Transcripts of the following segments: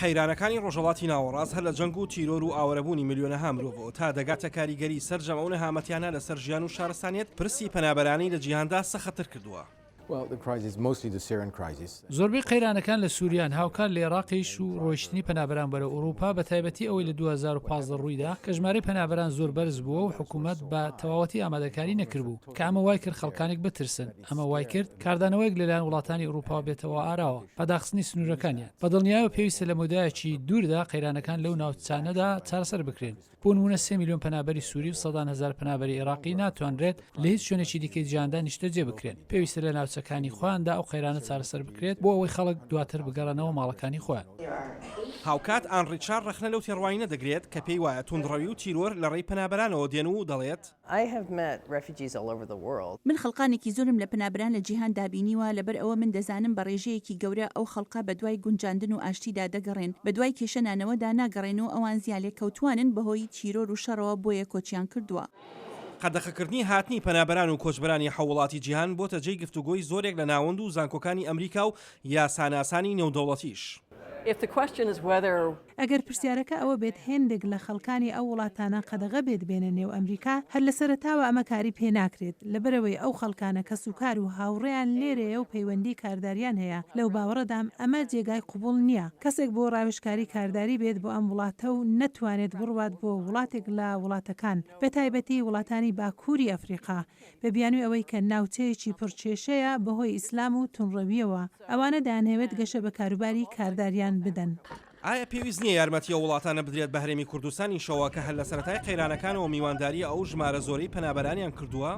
قەیرانەکانی ڕۆژهەڵاتی ناوەڕاست هەر لە جەنگ و تیرۆر و ئاوارەبوونی ملیۆنەها مرۆڤەوە تا دەگاتە کاریگەری سەرجەم ئەو نەهامەتیانە لەسەر ژیان و شارستانیەت، پرسی پەنابەرانی لە جیهاندا سەختتر کردووە. زۆربەی قەیرانەکان لە سوریان، هاوکات لە ئێراقیش و ڕۆیشتنی پەنابەران بەرەو ئەوروپا، بەتایبەتی ئەوەی لە 2015 ڕوویدا کە ژمارەی پەنابەران زۆر بەرز بووە و حکومەت بە تەواوەتی ئامادەکاری نەکردبوو، کە ئەمە وایکرد خەڵکانێک بترسن، ئەمە وایکرد کاردانەوەیەک لەلایەن وڵاتانی ئەوروپاوە بێتەوە ئاراوە بە داخستنی سنوورەکانیان. بە دڵنیایەوە پێویستە لە مەودایەکی دووردا قەیرانەکان لەو ناوچانەدا چارەسەر بکرێن. بۆ نموونە سێ میلیۆن پەنابەری سووری و سەدان هەزار پەنابەری ئێراقی ناتوانرێت لە هیچ شوێنێکی دیکەی جیهاندا نیشتەجێ بکرێن. پێویستە لە ناوچەکانی خۆیاندا ئەو قەیرانە چارەسەر بکرێت بۆ ئەوەی خەڵک دواتر بگەڕێنەوە ماڵەکانی خۆیان. هاوکات ئان ڕیچارد ڕەخنە لەو تێڕوانینە دەگرێت کە پێی وایە توندڕەوی و تیرۆر لە ڕێی پەنابەرانەوە دێن و دەڵێت، من خەڵکانێکی زۆرم لە پەنابەران لە جیهاندا بینیوە، لەبەر ئەوە من دەزانم بە ڕێژەیەکی گەورە ئەو خەڵکە بە دوای گونجاندن و ئاشتیدا دەگەڕێن، بە دوای کێشە نانەوەدا ناگەڕێن و ئەوان زیانلێکەوتووانن بەهۆی تیرۆر و شەڕەوە بۆیە کۆچیان کردووە. قەدەخەکردنی هاتنی پەنابەران و کۆچبەرانی حەو وڵاتی جیهان بۆتە جێی گفتوگۆی زۆرێک لە ناوەند و زانکۆکانی ئەمریکا و یاساناسانی نێودەوڵەتیش. ئەگەر پرسیارەکە ئەوە بێت هێندێک لە خەڵکانی ئەو وڵاتانە قەدەغە بێت بێنە نێو ئەمریکا، هەر لە سەرەتاوە ئەمە کاری پێ ناکرێت، لەبەرئەوەی ئەو خەڵکانە کەسوکار و هاوڕێیان لێرەیە و پەیوەندی کارداریان هەیە، لەو باوەڕەدام ئەمە جێگای قبوڵ نییە کەسێک بۆ ڕاوێژکاری کارداری بێت بۆ ئەم وڵاتە و نەتوانێت بڕوات بۆ وڵاتێک لە وڵاتەکان بەتایبەتی وڵاتانی باکووری ئەفریقا بە بیانووی ئەوەی کە ناوچەیەکی پڕ کێشەیە بەهۆی ئیسلام و توندڕەوییەوە، ئەوانە دەیانهەوێت گەشە بە کاروباری کارداریان بدەن. ئایا پێویست نییە یارمەتی ئەو وڵاتانە بدرێت بە هەرێمی کوردستانیشەوە کە هەر لە سەرەتای قەیرانەکانەوە میوانداریی ئەو ژمارە زۆرەی پەنابەرانیان کردووە؟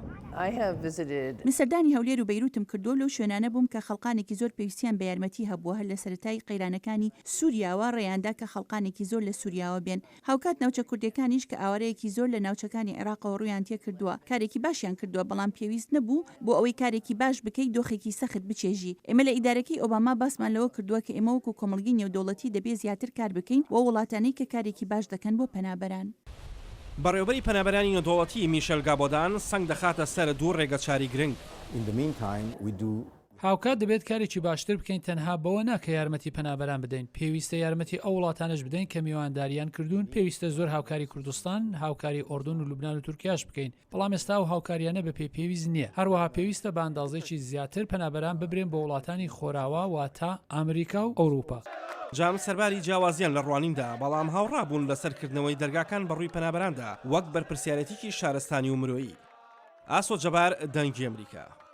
من سەردانی هەولێر و بەیروتم کردووە و لەو شوێنانە بووم کە خەڵکانێکی زۆر پێویستیان بە یارمەتی هەبووە، هەر لە سەرەتای قەیرانەکانی سوریاوە ڕێیاندا کە خەڵکانێکی زۆر لە سوریاوە بێن. هاوکات ناوچە کوردیەکانیش کە ئاوارەیەکی زۆر لە ناوچەکانی عێراقەوە ڕوویان تێکردووە کارێکی باشیان کردووە بەڵام پێویست نەبوو بۆ ئەوەی کارێکی باش بکەی دۆخێکی سەخت بچێژی ئێمە لە ئیدارەکەی ئۆباما باسمان لەوە کردووە کە ئێمە وەکو کۆمەڵگەی نێودەوڵەتی دەبێ زیاتر کار بکەین بۆ وڵاتانەی کە کارێکی باش دەکەن بۆ پەنابەران. بەڕێوەبەری پەنابەرانی نێودەوڵەتی میشێل گابۆدان سەنگ دەخاتە سەر دوو ڕێگەچاری گرنگ. هاوکات دەبێت کارێکی باشتر بکەین تەنها بەوە نا کە یارمەتی پەنابەران بدەین، پێویستە یارمەتی ئەو وڵاتانەش بدەین کە میوانداریان کردوون، پێویستە زۆر هاوکاری کوردستان، هاوکاری ئۆردون و لوبنان و تورکیاش بکەین، بەڵام ئێستا ئەو هاوکاریانە بەپێی پێویست نییە، هەروەها پێویستە بە ئەندازەیەکی زیاتر پەنابەران ببرێن بۆ وڵاتانی خۆراوا واتە ئامریکا و ئەوروپا. جام سەرباری جیاوازیان لە ڕوانیندا، بەڵام هاوڕا بوون لەسەر کردنەوەی دەرگاکان بەڕووی پەنابەراندا وەک بەرپرسیارێتیکی شارستانی و مرۆیی. ئاسۆ جەبار، دەنگی ئەمریکا.